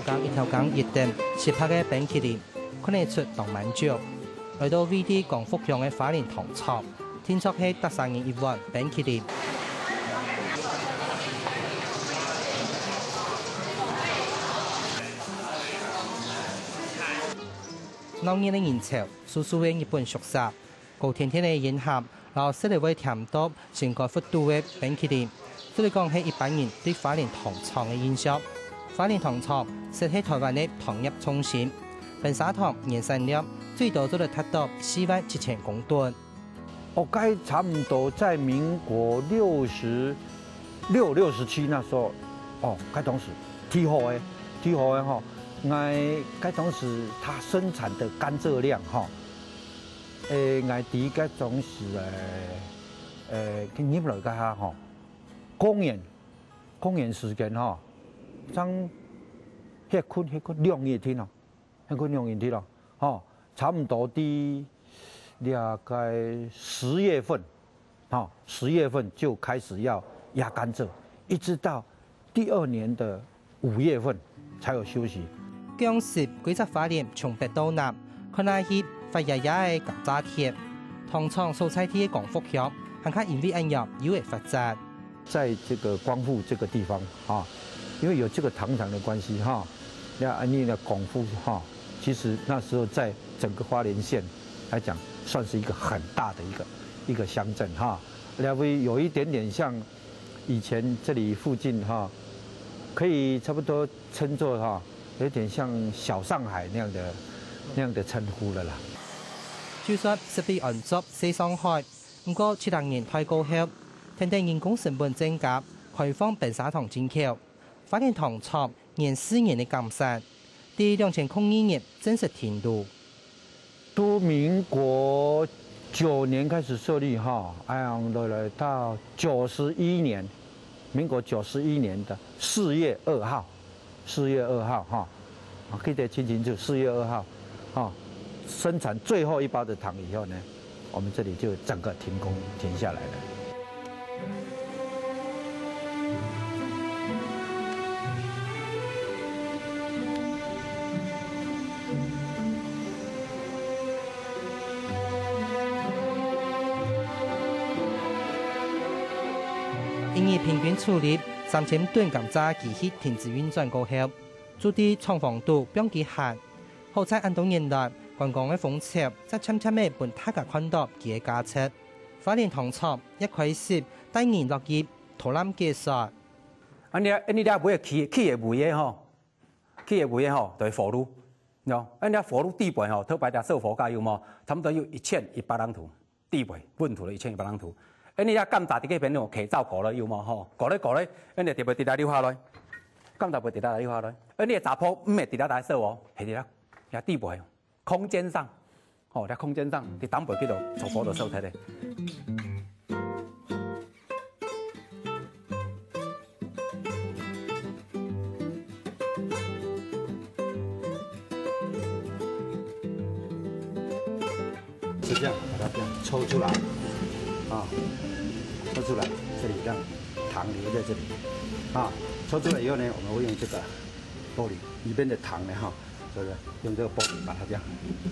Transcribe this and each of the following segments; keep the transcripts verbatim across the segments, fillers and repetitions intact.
間一條間一等，七八个冰淇淋，看得出當滿足。來到位於光復鄉个花蓮糖廠，定著係逐儕人一碗冰淇淋。鬧熱个人潮，酥酥个日本熟食， 高甜甜个煙盒，摎食了會甜到心肝腹肚个冰淇淋，做得講係一般人對花蓮糖廠个印象。花蓮糖廠實係臺灣个糖業中心，粄砂糖年產量最多做得達到四萬七千公噸。哦，該差不多在民國六十六、六十七那時候，哦，該當時，忒好个，忒好个吼，𠊎該當時它生產的甘蔗量吼， 誒，𠊎知該種時，誒，誒，佢入來該下吼，公元，公元時間吼，正歇睏，歇睏兩日天咯，歇睏兩日天咯，吼，差不多在大概十月份，吼，十月份就開始要壓甘蔗，一直到第二年的五月份才有休息。講實，歸隻花蓮從北到南，看下去發芽芽个甘蔗田，糖廠所在地个光復鄉，還較因為恁樣有个發展。在這個光復這個地方啊，因為有這個糖廠的關係哈，那恁樣的光復哈，其實那時候在整個花蓮縣來講，算是一個很大的一個，一個鄉鎮哈。那會有一點點像以前這裡附近哈，可以差不多稱作哈，有點像小上海那樣的，那樣的稱呼了啦。就算設備安到細上海，毋過七零年代過後，跈等人工成本增加，開放粄砂糖進口，花蓮糖廠年復年个減產，在兩千空二年正式停路。 對民國九年開始設立哈，哎呀，來，來到九十一年，民國九十一年的四月二號，四月二號哈，啊，記得清清楚，四月二號，哈，生產最後一包的糖以後呢，我們這裡就整個停工，停下來了。 一日平均處理三千噸甘蔗機器停止運轉過後，就在廠房肚放幾下。好在恁多年來，觀光个風潮正漸漸仔分大家看到佢个價值。花蓮糖廠也開始帶人落去導覽解說。恁呢，恁呢，這尾个企，企个尾个吼， 企个位个吼，就係火爐，喏，恁樣火爐底背吼，頭擺隻燒火架有無？差不多有一千一百零度，底背溫度了一千一百零度。恁樣甘蔗佇該片吼，起燥過了有無？吼，過了過了，恁樣就會直直流下來，甘蔗會直直流下來。恁樣查埔毋係直直來燒哦，係直直，也底背，空間上 吼，這空間上，你等下去就全部都燒忒咧。是這樣，把它這樣抽出來，啊，抽出來，這裡讓糖留在這裡，啊，抽出來以後呢，我們會用這個玻璃裡面的糖呢，哈， 是不是？用這個玻璃把它這樣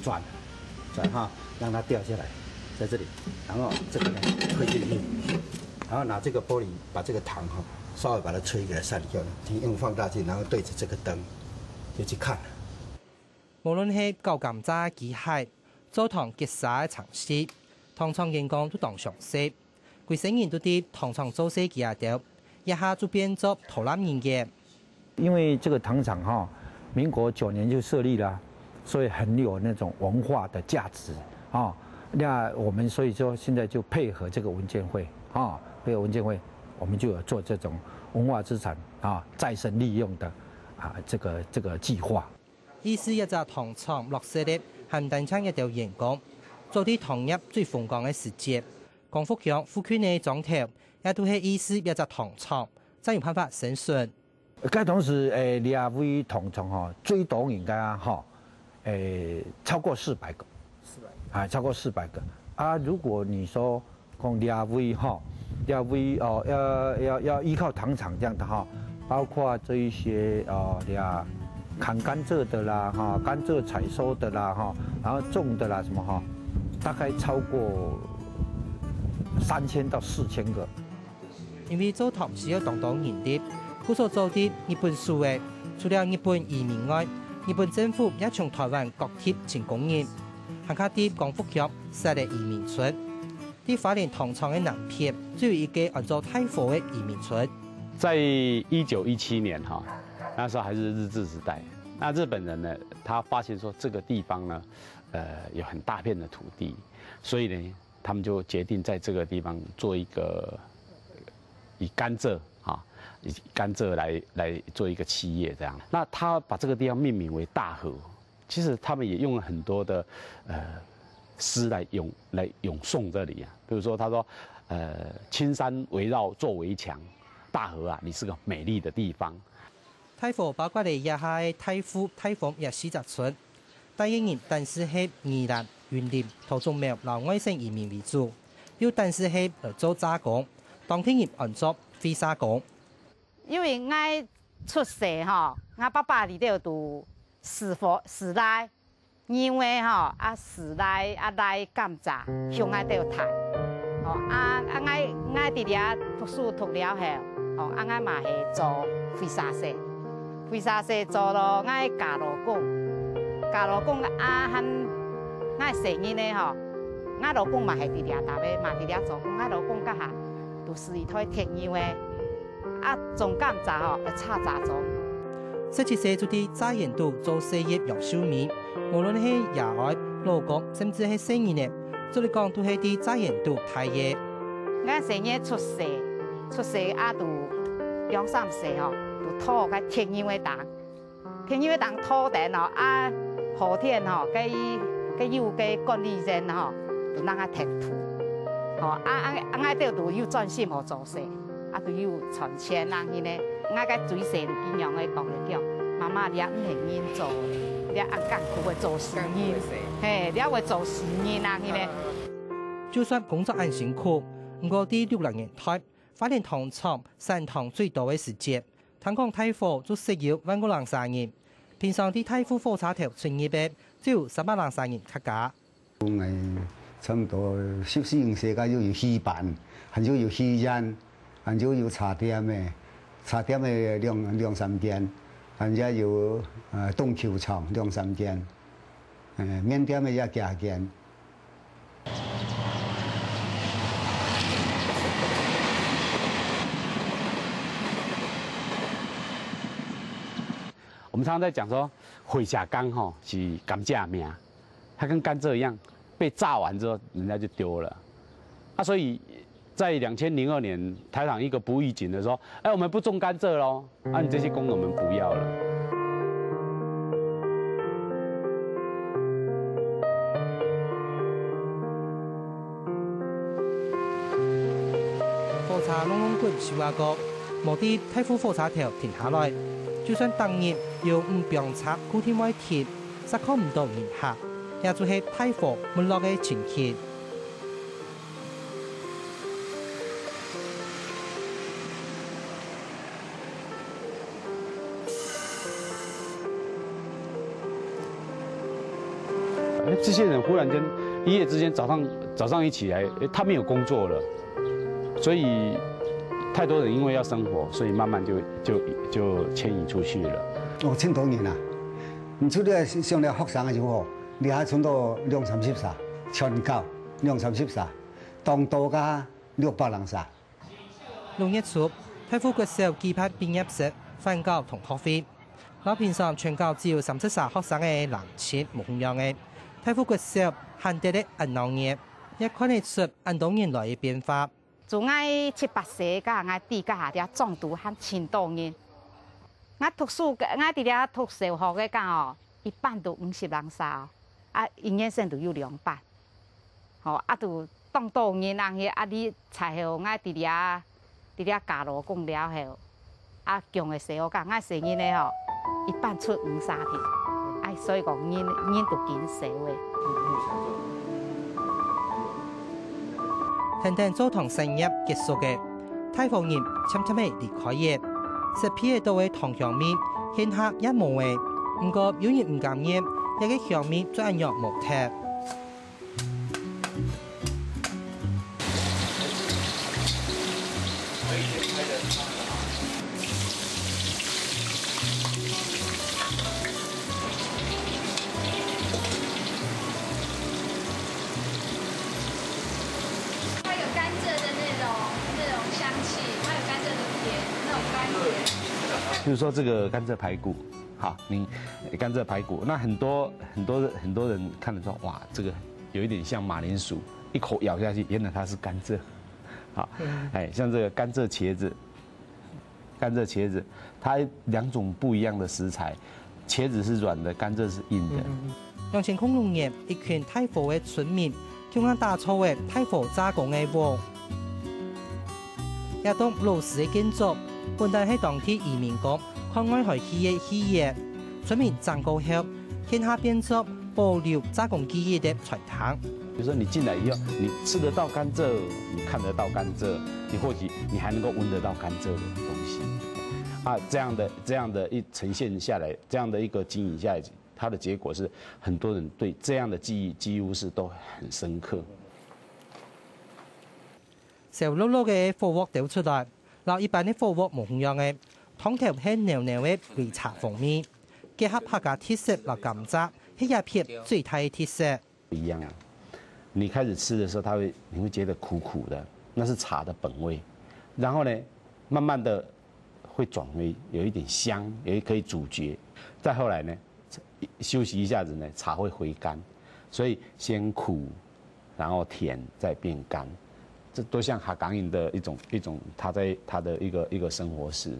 轉，轉哈，讓它掉下來，在這裡，然後這個呢推進去，然後拿這個玻璃把這個糖哈稍微把它吹給它散掉，用放大鏡，然後對著這個燈就去看。無論係攪甘蔗機械、做糖結沙个程序，糖廠員工都當詳細。 歸世人都知糖廠做事个阿兜，這下就變做導覽人員。因為這個糖廠哈，民國九年就設立了，所以很有那種文化的價值啊。那我們所以說現在就配合這個文建會啊，配合文建會，我們就有做這種文化資產啊再生利用的啊這個這個計畫。 義士這隻糖廠落實个，還毋單淨一兜員工，早在糖業最風光个時節，光復鄉附近个庄頭，也都係義士這隻糖廠，正有辦法生存。該當時，誒，這位糖廠吼，最多應該啊，吼，誒，超過四百個。四百。啊，超過四百個。啊，如果你說 講這位吼，這位哦，要要要依靠糖廠這樣的哈，包括這一些哦，這砍甘蔗的啦，哈，甘蔗采收的啦，哈，然后种的啦，什么哈，大概超过三千到四千个。因為做糖需要當多人力，故所早在日本時節，除了日本移民外，日本政府也從臺灣各地尋工人，還較在光復鄉設立移民村。在花蓮糖廠个南片，就有一個安做大和个移民村。在一九一七年哈，那时候还是日治时代，那日本人呢，他发现说这个地方呢，呃，有很大片的土地，所以呢，他们就决定在这个地方做一个以甘蔗啊，以甘蔗来来做一个企业这样。那他把这个地方命名为大和，其实他们也用了很多的呃诗来咏来咏颂这里啊，比如说他说，呃，青山围绕做围墙，大和啊，你是个美丽的地方。大和包括了這下个大湖、大豐這四隻村，大个人單是係宜蘭、雲林、桃竹苗摎外省移民為主，又單是係來做炸工，當地人安做會社工。因為𠊎出世吼，𠊎爸爸裡頭都死佛死來，因為吼啊死來啊來甘蔗向𠊎兜大。吼啊啊𠊎𠊎佇遐讀書讀了後，吼啊𠊎嘛係做會社生，會社生做咯𠊎家老公，家老公啊和𠊎細人仔吼，𠊎老公嘛係佇遐搭个嘛佇遐做工，𠊎老公該下都係一台鐵牛仔。 啊種甘蔗吼愛插蔗種。十七歲就在茶園肚做事業楊秀敏，無論係爺哀、老公，甚至係細人仔，做得講都係在茶園肚大个。𠊎細人出世，出世啊都兩三歲吼，都拖該鐵牛仔擔。 天又當拖等哦，啊，後天吼，該該有个管理員吼，就讓佢停土。吼，啊啊啊，𠊎兜都有專心好做事，啊，都有賺錢啊，迄呢。𠊎个最細个囡仔講个講，媽媽，你也毋係人做个，你也恁艱苦个做事人，嘿，你也會做事人啊，迄呢。就算工作恁辛苦，毋過在六零年代，花蓮糖廠產糖最多个時節， 聽講大伙就設有萬五零儕人，平常在大湖火車頭出入个，就有三百零儕人客家。講誒，差毋多十四五歲个又有戲班，還有有戲院，還有有茶店誒，茶店誒兩兩三間，還也有呃東球場兩三間，呃麵店誒也幾間。 我们常常在讲说，火车柑吼是甘蔗命，它跟甘蔗一样，被榨完之后人家就丢了。啊，所以在两千零二年台糖一个不预警的说，哎，我们不种甘蔗喽，啊，你这些工人我们不要了。 火車隆隆滾收啊過，無在大湖火車頭停下來，就算逐日有五枋車固定會停，煞看毋到人客，這就係大火沒落个情形。 哎，这些人忽然间一夜之间早上早上一起来，哎，他没有工作了，所以太多人因为要生活，所以慢慢就就就迁移出去了。哦，千多人啊！你出去想了学生个时候，你还存到两三十岁，全校两三十岁，当多个六百人岁。 六月初，大湖國小舉辦畢業式、返校同學會，摎平常全校只有三十儕學生个冷清無共樣个。大湖國小還得了恁鬧熱，也看得出恁多年來个變化。自𠊎七八歲，甲𠊎弟甲下條中途還盡多人。𠊎讀書，𠊎佇遐讀小學个間哦，一班都五十人儕哦，啊，一年生都有兩班。 吼，啊，都當多人人去，啊，你才好，𠊎佇遐，佇遐教老公了後，啊，降个細學校，𠊎細人仔吼，一班出五三个，哎，所以講人人都緊少个。等等做糖產業結束个，大伙人漸漸仔離開个，設備仔到个糖鄉面，現下也無个。毋過有人毋甘願，這个香味就恁樣無忒。它有甘蔗的那种那种香气，它有甘蔗的甜，那种甘甜。比如说这个甘蔗排骨，好，你甘蔗排骨，那很多很多很多人看了说，哇，这个有一点像马铃薯，一口咬下去，原来它是甘蔗。好，哎，像这个甘蔗茄子，甘蔗茄子，它两种不一样的食材，茄子是软的，甘蔗是硬的。两千空六年，一群大和个村民共下打造个大和炸公个屋。這棟老式个建築，本來係當地移民工看外海戲个戲院，村民掌過後，現下變做保留炸公記憶个餐廳。比如说你进来以后，你吃得到甘蔗，你看得到甘蔗，你或许你还能够闻得到甘蔗的东西。啊，这样的这样的一呈现下来，这样的一个经营下来，它的结果是很多人对这样的记忆几乎是都很深刻。燒熝熝个火鑊兜出來，摎一般个火鑊無共樣个，湯頭係濃濃个擂茶風味，結合客家特色摎甘蔗，係這片最大个特色。一样啊，你开始吃的时候，它会你会觉得苦苦的，那是茶的本味。然后呢，慢慢的会转为有一点香，也可以主角。再后来呢，休息一下子呢，茶会回甘，所以先苦，然后甜，再变甘。这都像客家人的一种一种他在他的一个一个生活史。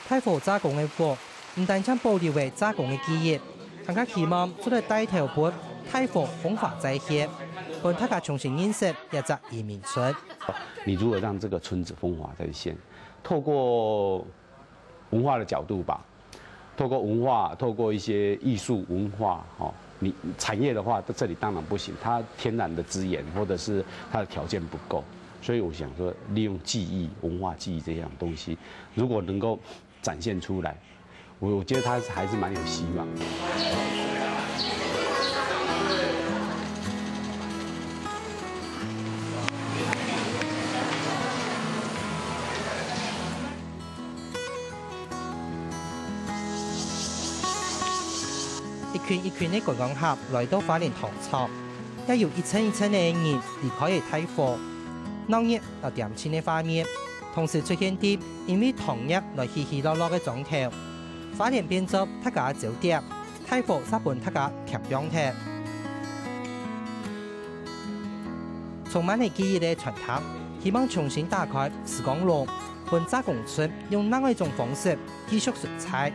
大和炸公个屋，毋單淨保留个炸公个记忆，還較希望做得帶頭分大和風華再現，分大家重新認識這隻移民村。你如何让这个村子风华再现？透过文化的角度吧，透过文化，透过一些艺术文化，哦，你产业的话，这里当然不行，它天然的资源或者是它的条件不够，所以我想说，利用记忆、文化记忆这样东西，如果能够展现出来，我我觉得它还是蛮有希望的。一群一群个觀光客來到花蓮糖廠，也有一陣一陣个人離開个大和，鬧熱摎恬靜个畫面，同時出現在因為糖業來起起落落个庄頭。花蓮變做大家个焦點，大和煞分大家添放忒。充滿了記憶个餐廳，希望重新打開時光籠，分炸公村用另外一種方式繼續存在。